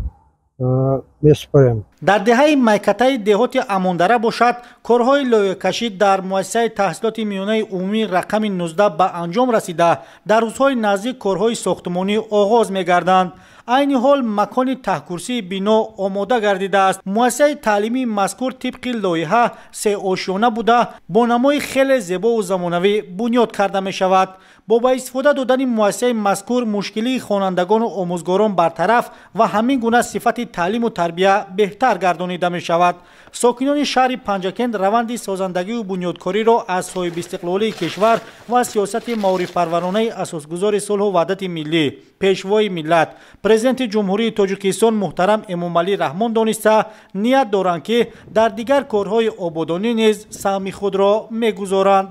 месупорем. Дар деҳаи Майкатаи деҳоти Амондара бошад, корҳои лоиҳакашӣ дар муассисаи таҳсилоти миёнаи умумии рақами 19 ба анҷом расида, дар рӯзҳои наздик корҳои сохтмонӣ оғоз мегарданд. Айни ҳол макони таҳкурсии бино омода гардидааст. Муассисаи таълимии мазкур тибқи лоиҳа сеошёна буда, бо намои хеле зебову замонавӣ бунёд карда мешавад. Бо ба истифода додани муассисаи мазкур мушкилии хонандагону омӯзгорон бартараф ва ҳамин гуна сифати таълиму тарбия беҳтар гардонида мешавад. Сокинони шаҳри Панҷакент раванди созандагию бунёдкориро аз соҳибистиқлолии кишвар ва сиёсати маорифпарваронаи асосгузори сулҳу ваҳдати миллӣ, пешвои миллат, президенти Ҷумҳурии Тоҷикистон муҳтарам Эмомалӣ Раҳмон дониста, ният доранд, ки дар дигар корҳои ободонӣ низ саҳми худро мегузоранд.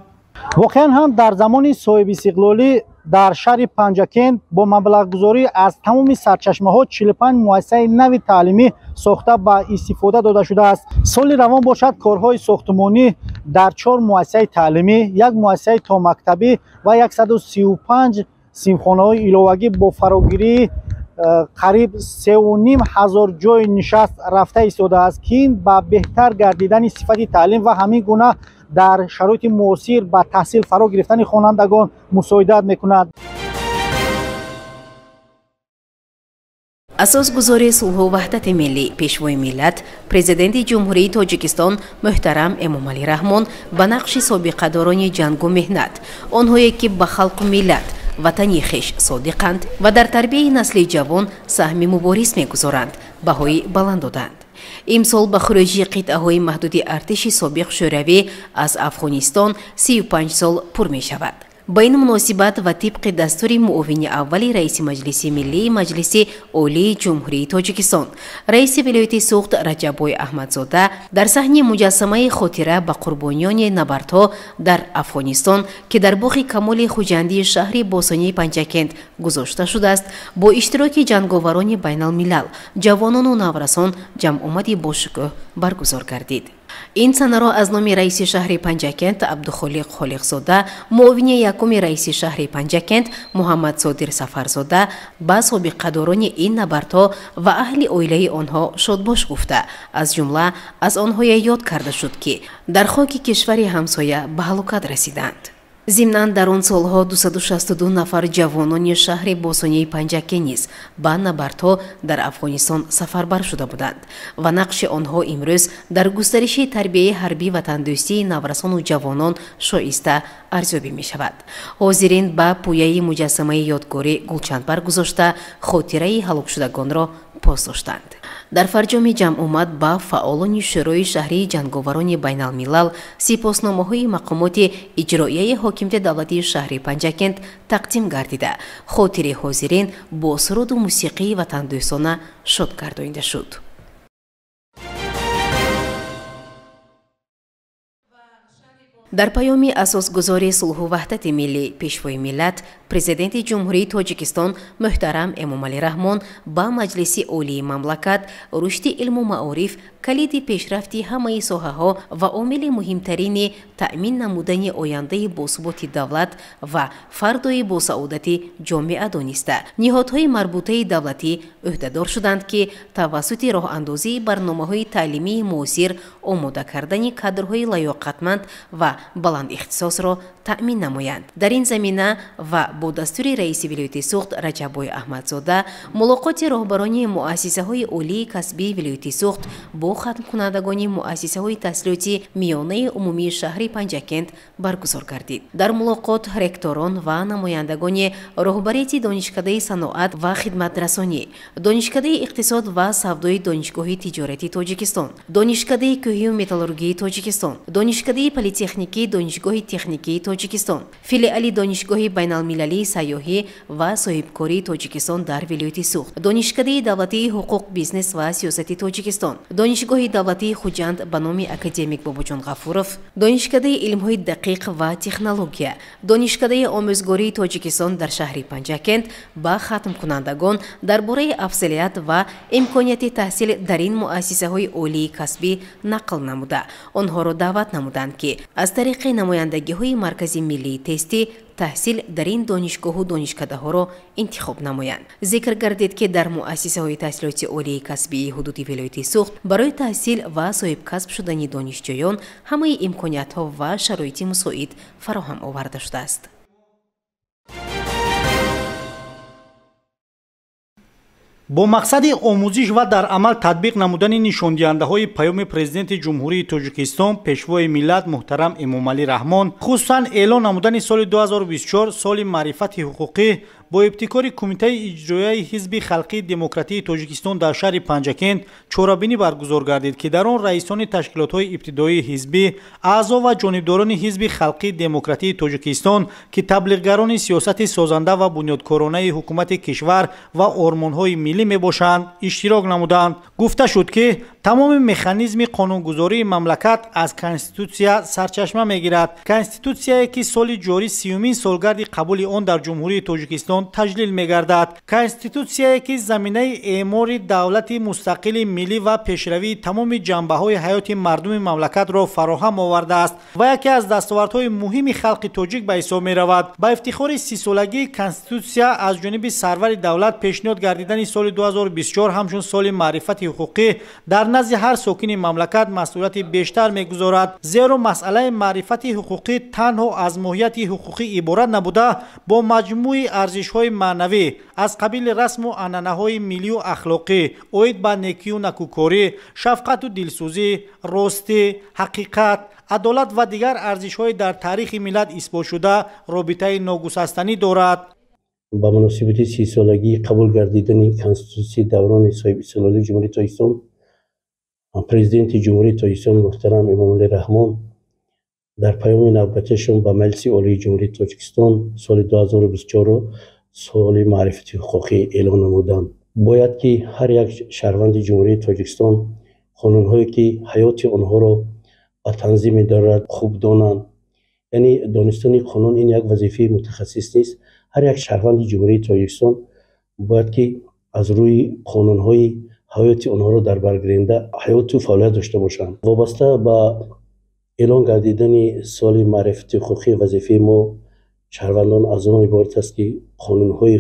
Воқеан ҳам дар замони соҳибистиқлолӣ дар шаҳри Панҷакент бо маблағгузорӣ аз тамоми сарчашмаҳо 45 муассисаи нави таълимӣ сохта ба истифода дода шудааст. Соли равон бошад, корҳои сохтмонӣ дар 4 муассисаи таълимӣ, як муассисаи томактабӣ ва 135 синфхонаҳои иловагӣ бо фарогирии қариб 3,5 ҳазор ҷойи нишаст рафта истодааст, ки ин ба беҳтар гардидани сифати таълим ва ҳамин гуна дар шароити муосир ба таҳсил фаро гирифтани хонандагон мусоидат мекунад. Асосгузори сулҳу ваҳдати миллӣ, пешвои миллат, президенти Ҷумҳурии Тоҷикистон муҳтарам Эмомалӣ Раҳмон ба нақши собиқадорони ҷангу меҳнат, онҳое ки ба халқу миллат, ватани хеш содиқанд ва дар тарбияи насли ҷавон саҳми мубориз мегузоранд, баҳои баланд доданд. Имсол ба хуруҷи қитъаҳои маҳдуди артиши собиқ Шӯравӣ аз Афғонистон 35 сол пур мешавад. Ба ин муносибат ва тибқи дастури муовини аввали раиси Маҷлиси Миллии Маҷлиси Олии Ҷумҳурии Тоҷикистон, раиси вилояти Суғд Раҷаббой Аҳмадзода дар саҳни муҷассамаи хотира ба қурбониёни набардҳо дар Афғонистон, ки дар боғи Камоли Хуҷандии шаҳри бостонии Панҷакент гузошта шудааст, бо иштироки ҷанговарони байналмилал, ҷавонону наврасон ҷамъомади бошукӯҳ баргузор гардид. Ин санаро аз номи раиси шаҳри Панҷакент Абдухолиқ Холиқзода муовини якуми раиси шаҳри Панҷакент Муҳаммадсодир Сафарзода ба собиқадорони ин набардҳо ва аҳли оилаи онҳо шодбош гуфта, аз ҷумла аз онҳое ёд карда шуд, ки дар хоки кишвари ҳамсоя ба ҳалокат расиданд. Зимнан, дар он солҳо 262 нафар ҷавонони шаҳри бостонии Панҷакент низ ба набардҳо дар Афғонистон сафарбар шуда буданд ва нақши онҳо имрӯз дар густариши тарбияи ҳарбӣ ватандӯстии наврасону ҷавонон шоиста арзёбӣ мешавад. Ҳозирин ба пӯяи муҷассамаи ёдгорӣ гулчанбар гузошта, хотираи ҳалокшудагонро пос доштанд. Дар фарҷоми ҷамъомад ба фаъолони Шӯрои шаҳрии ҷанговарони байналмилал сипосномаҳои мақомоти иҷроияи ҳокимияти давлатии шаҳри Панҷакент тақдим гардида, хотири ҳозирин бо суруду мусиқии ватандӯстона шод гардонида шуд. Дар паёми асосгузори сулҳу ваҳдати миллӣ, пешвои миллат, президенти Ҷумҳурии Тоҷикистон муҳтарам Эмомалӣ Раҳмон ба Маҷлиси Олии мамлакат рушди илму маориф калиди пешрафти ҳамаи соҳаҳо ва омили муҳимтарини таъмин намудани ояндаи босуботи давлат ва фардои босаодати ҷомеа дониста, ниҳодҳои марбутаи давлатӣ ӯҳдадор шуданд, ки тавассути роҳандозии барномаҳои таълимии муосир омода кардани кадрҳои лаёқатманд ва баландихтисосро таъмин намоянд. Дар ин замина ва бо дастури раиси вилояти Суғд Раҷаббой Аҳмадзода мулоқоти роҳбарони муассисаҳои олии касбии вилояти Суғд бо хатмкунандагони муассисаҳои таҳсилоти миёнаи умумии шаҳри Панҷакент баргузор гардид. Дар мулоқот ректорон ва намояндагони роҳбарияти Донишкадаи саноат ва хидматрасонӣ, Донишкадаи иқтисод ва савдои Донишгоҳи тиҷорати Тоҷикистон, Донишкадаи кӯҳию металлургии Тоҷикистон, Донишкадаи политехникии Донишгоҳи техникии Тоҷикистон, филиали Донишгоҳи байналмилалии сайёҳӣ ва соҳибкории Тоҷикистон дар вилояти Суғд, Донишкадаи давлатии ҳуқуқ, бизнес ва сиёсати Тоҷикистон, Донишгоҳи давлатии Хуҷанд ба номи академик Бобоҷон Ғафуров, Донишкадаи илмҳои дақиқ ва технология, Донишкадаи омӯзгории Тоҷикистон дар шаҳри Панҷакент ба хатмкунандагон дар бораи афзалият ва имконияти таҳсил дар ин муассисаҳои олии касбӣ нақл намуда, онҳоро даъват намуданд, ки аз тариқи намояндагиҳои Маркази миллии тестӣ таҳсил дар ин донишгоҳу донишкадаҳоро интихоб намоянд. Зикр гардид, ки дар муассисаҳои таҳсилоти олии касбии ҳудуди вилояти Суғд барои таҳсил ва соҳибкасб шудани донишҷӯён ҳамаи имкониятҳо ва шароити мусоид фароҳам оварда шудааст. Бо мақсади омӯзиш ва дар амал татбиқ намудани нишондиҳандаҳои паёми Президенти Ҷумҳурии Тоҷикистон, Пешвои миллат муҳтарам Эмомалӣ Раҳмон, хусусан эълон намудани соли 2024 соли маърифати ҳуқуқӣ бо ибтикори Кумитаи иҷроияи Ҳизби халқии демократии Тоҷикистон дар шаҳри Панҷакент чорабинӣ баргузор гардид, ки дар он раисони ташкилотҳои ибтидоии ҳизбӣ, аъзо ва ҷонибдорони Ҳизби халқии демократии Тоҷикистон, ки таблиғгарони сиёсати созанда ва бунёдкоронаи ҳукумати кишвар ва ормонҳои миллӣ мебошанд, иштирок намуданд. Гуфта шуд, ки тамоми механизми қонунгузории мамлакат аз Конститутсия сарчашма мегирад. Конститутсияе, ки соли ҷорӣ 30-умин солгарди қабули он дар Ҷумҳурии Тоҷикистон таҷлил мегардад. Конститутсияе, ки заминаи эъмори давлати мустақили миллӣ ва пешравии тамоми ҷанбаҳои ҳаёти мардуми мамлакатро фароҳам овардааст ва яке аз дастовардҳои муҳими халқи тоҷик ба ҳисоб меравад. Ба ифтихори 30-солагии Конститутсия аз ҷониби сарвари давлат пешниҳод гардидани соли 2024 ҳамчун соли маърифати ҳуқуқӣ дар назди ҳар сокини мамлакат масъулияти бештар мегузорад, зеро масъалаи маърифати ҳуқуқӣ танҳо аз моҳияти ҳуқуқӣ иборат набуда, бо маҷмӯи арзишҳои маънавӣ аз қабили расму анъанаҳои миллию ахлоқӣ оид ба некию накӯкорӣ, шафқату дилсӯзӣ, ростӣ, ҳақиқат, адолат ва дигар арзишҳои дар таърихи миллат исботшуда робитаи ногусастанӣ дорад. Ба муносибати 30-солагии қабул гардидани Конститутсияи даврони соҳибистиқлолии Ҷумҳурии Тоҷикистон, Президенти Ҷумҳурии Тоҷикистон муҳтарам Эмомалӣ Раҳмон дар паёми навбатиашон ба Маҷлиси Олии Ҷумҳурии Тоҷикистон соли 2024-ро соли маърифати ҳуқуқӣ эълон намуданд. Бояд ки ҳар як шаҳрванди Ҷумҳурии Тоҷикистон қонунҳое, ки ҳаёти онҳоро ба танзим медорад, хуб донанд. Яъне донистани қонун ин як вазифаи мутахассис нест. Ҳар як шаҳрванди Ҷумҳурии Тоҷикистон бояд ки аз рӯи қонунҳои ҳаёти онҳоро дар баргиранда ҳаёту фаъолият дошта бошанд. Вобаста ба эълон гардидани соли маърифати ҳуқуқӣ вазифаи мо шаҳрвандон аз он иборат аст, ки қонунҳои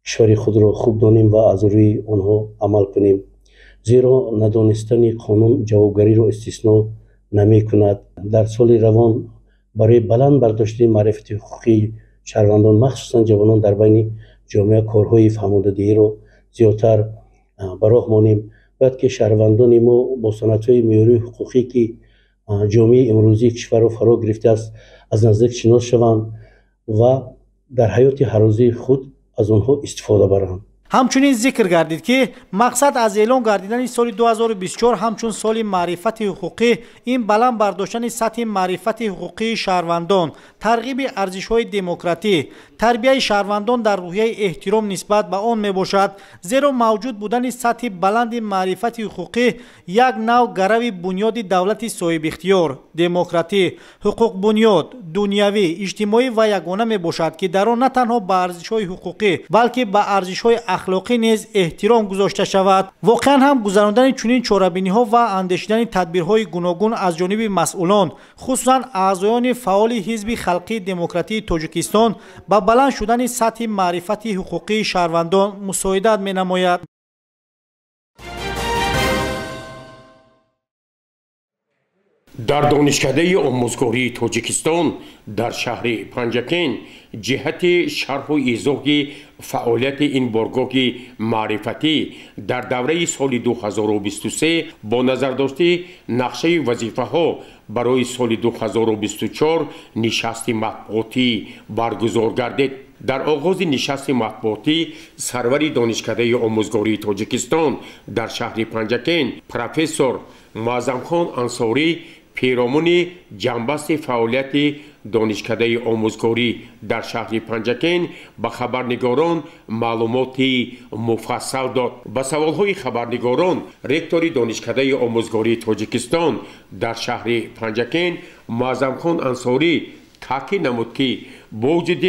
кишвари худро хуб донем ва аз рӯи онҳо амал кунем. Зеро надонистани қонун ҷавобгариро истисно намекунад. Дар соли равон барои баланд бардоштани маърифати ҳуқуқии шаҳрвандон, махсусан ҷавонон дар байни ҷомеа корҳои фаҳмондадиҳиро зиёдтар ба роҳ монем. Бояд ки шаҳрвандони мо бо санадҳои меъёрии ҳуқуқӣ, ки ҷомеаи имрӯзии кишварро фаро гирифтааст, аз наздик шинос шаванд ва дар ҳаёти ҳаррӯзаи худ аз онҳо истифода баранд. Ҳамчунин зикр гардид, ки мақсад аз эълон гардидани соли 2024 ҳамчун соли маърифати ҳуқуқӣ ин баланд бардоштани сатҳи маърифати ҳуқуқии шаҳрвандон, тарғиби арзишҳои демократӣ, тарбияи шаҳрвандон дар рӯҳияи эҳтиром нисбат ба он мебошад, зеро мавҷуд будани сатҳи баланди маърифати ҳуқуқӣ як нав гарави бунёди давлати соҳибихтиёр, демократӣ, ҳуқуқбунёд, дунявӣ, иҷтимоӣ ва ягона мебошад, ки дар он на танҳо ба арзишҳои ҳуқуқӣ, балки ба арзишҳои ахлоқӣ низ эҳтиром гузошта шавад. Воқеан ҳам гузарондани чунин чорабиниҳо ва андешидани тадбирҳои гуногун аз ҷониби масъулон, хусусан аъзоёни фаъоли Ҳизби халқии демократии Тоҷикистон, ба баланд шудани сатҳи маърифати ҳуқуқии шаҳрвандон мусоидат менамояд. Дар Донишкадаи омӯзгории Тоҷикистон дар шаҳри Панҷакент ҷиҳати шарҳу изоҳи фаъолияти ин боргоҳи маърифатӣ дар давраи соли 2023 бо назардошти нақшаи вазифаҳо барои соли 2024 нишасти матбуотӣ баргузор гардид. Дар оғози нишасти матбуотӣ сарвари Донишкадаи омӯзгории Тоҷикистон дар шаҳри Панҷакент профессор Муаззамхон Ансорӣ پیرامون جنبست فعالیت دانشکده آموزگاری در شهر پنجکند به خبرنگاران معلومات مفصل داد. به سوالهای خبرنگاران رکتور دانشکده آموزگاری تاجیکستان در شهر پنجکند معظم انصاری تاکید نمود که با وجود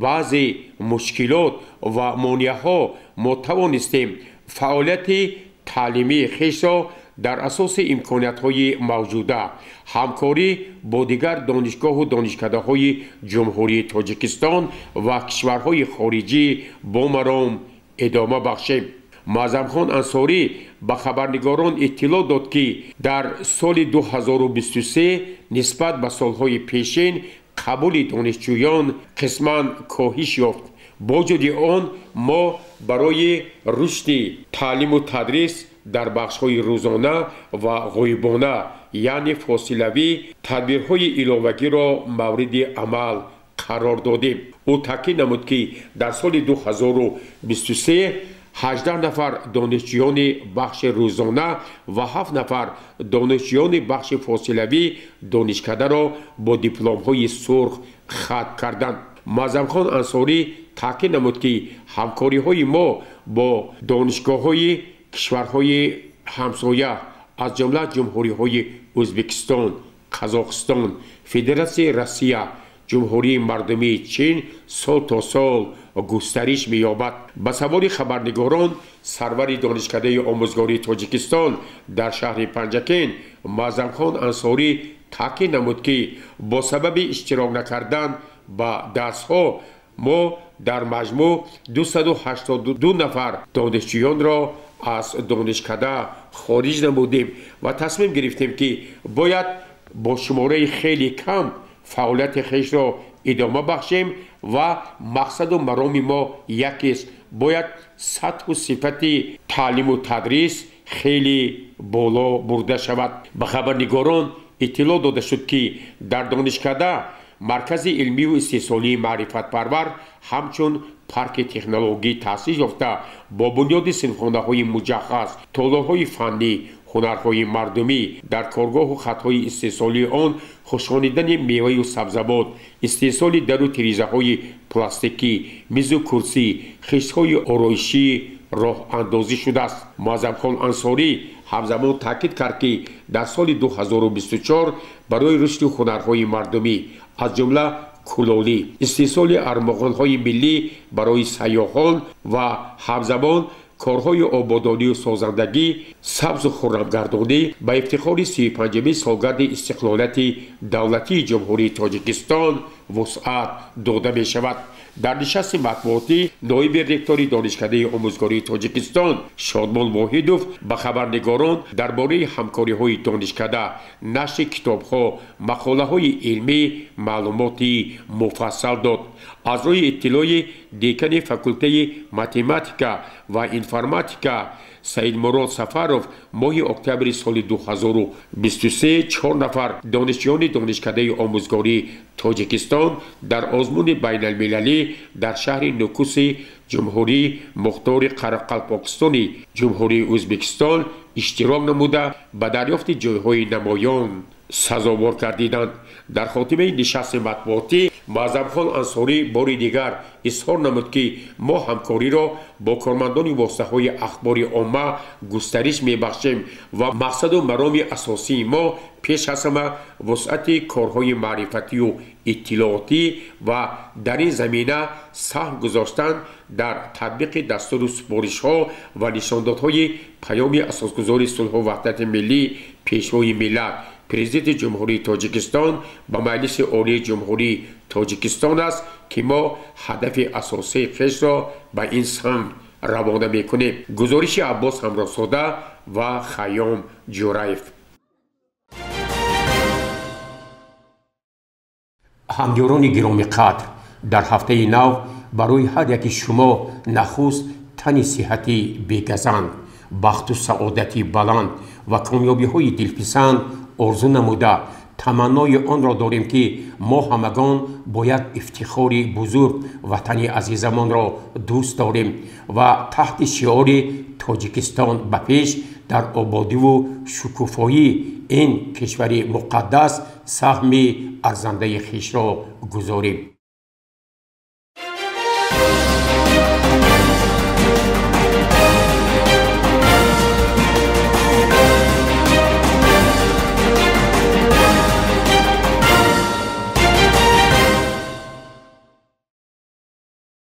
بعضی مشکلات و مانع‌ها ما توانستیم فعالیت تعلیمی خویش را در اساس امکانیت‌های موجوده همکاری با دیگر دانشگاه و دانشکده‌های جمهوری تاجیکستان و کشورهای خارجی با مرام ادامه بخشیم. معظم خان انصاری به خبرنگاران اطلاع داد که در سال 2023 نسبت به سالهای پیشین قبول دانشجویان قسما کاهش یافت. با وجود آن ما برای رشد تعلیم و تدریس در بخش‌های روزانه و غیبانه یعنی فاصلوی تدبیرهای علاوگی را مورد عمل قرار دادیم. او تاکید نمود که در سال 2023 18 نفر دانشجویان بخش روزانه و 7 نفر دانشجویان بخش فاصلوی دانشکده را با دیپلم‌های سرخ ختم کردند. معظم خان انصاری تاکید نمود که همکاری‌های ما با دانشگاه‌های کشورهای همسایه از جمله جمهوری‌های ازبکستان، قزاقستان، فدراسیون روسیه، جمهوری مردمی چین سال تا سال گسترش می‌یابد. به سوال خبرنگاران سرور دانشکده آموزگاری تاجیکستان در شهر پنجکند معظم خان انصاری تاکید نمود که با سبب اشتراک نکردن به درس‌ها ما در مجموع 282 نفر دانشجویان را از دانشکده خارج نمودیم و تصمیم گرفتیم که باید با شماره خیلی کم فعالیت خویش را ادامه بخشیم و مقصد و مرام ما یکیست، باید سطح و صفت تعلیم و تدریس خیلی بالا برده شود. به خبرنگاران اطلاع داده شد که در دانشکده مرکز علمی و استحصالی معرفت پرور همچون پارک تکنولوژی تأسیس یافته با بنیاد صنفخانه‌های مجهز، تالارهای فنی، هنرهای مردمی در کارگاه و خطهای استحصالی آن خشکانیدن میوه و سبزیجات، استحصال در و تریزه‌های پلاستیکی، میز و کرسی، خشت‌های آرایشی راه اندازی شده است. معظم خان انصاری همزمان تاکید کرد که در سال 2024 برای رشد هنرهای مردمی از جمله کلالی، استحصال ارمغان‌های ملی برای سیاحان و همزمان کارهای آبادانی و سازندگی، سبز و خرمگردانی به افتخار 35 سالگرد استقلالیت دولتی جمهوری تاجیکستان وسعت داده می شود. در نشست مطبوعاتی نایب رکتور دانشکده آموزگاری تاجیکستان شادمان واحدوف به خبرنگاران درباره همکاری‌های دانشکده، نشر کتاب‌ها، مقاله‌های علمی معلومات مفصل داد. از روی اطلاع دکان فاکولته математика و информатика سعید مراد سفروف ماه اکتبر سال 2023 4 نفر دانشجویان دانشکده آموزگاری تاجیکستان در آزمون بین المللی در شهر نوکوس جمهوری مختار قرقلپاکستان جمهوری ازبکستان اشتراک نموده به دریافت جایهای نمایان Сазовор гардиданд. Дар хотимаи нишасти матбуотӣ Муаззамхон Ансорӣ бори дигар изҳор намуд, ки мо ҳамкориро бо кормандони воситаҳои ахбори омма густариш мебахшем ва мақсаду мароми асосии мо пеш аз ҳама вусъати корҳои маърифатию иттилоотӣ ва дар ин замина саҳм гузоштан дар татбиқи дастуру супоришҳо ва нишондодҳои Паёми Асосгузори сулҳу ваҳдати миллӣ, Пешвои миллат, Президенти Ҷумҳурии Тоҷикистон ба Маҷлиси Олии Ҷумҳурии Тоҷикистон аст, ки мо ҳадафи асосии хешро ба ин самт равона мекунем. Гузориши Аббос Ҳамроҳзода ва Хайём Ҷураев. Ҳамёрони гиромиқадр, дар ҳафтаи нав барои ҳар яки шумо нахуст тани сиҳати бегазанд, бахту саодати баланд ва комёбиҳои дилписанд орзу намуда, таманнои онро дорем, ки мо ҳамагон бо як ифтихори бузург ватани азизамонро дӯст дорем ва таҳти шиори «Тоҷикистон ба пеш» дар ободиву шукуфоии ин кишвари муқаддас саҳми арзандаи хешро гузорем.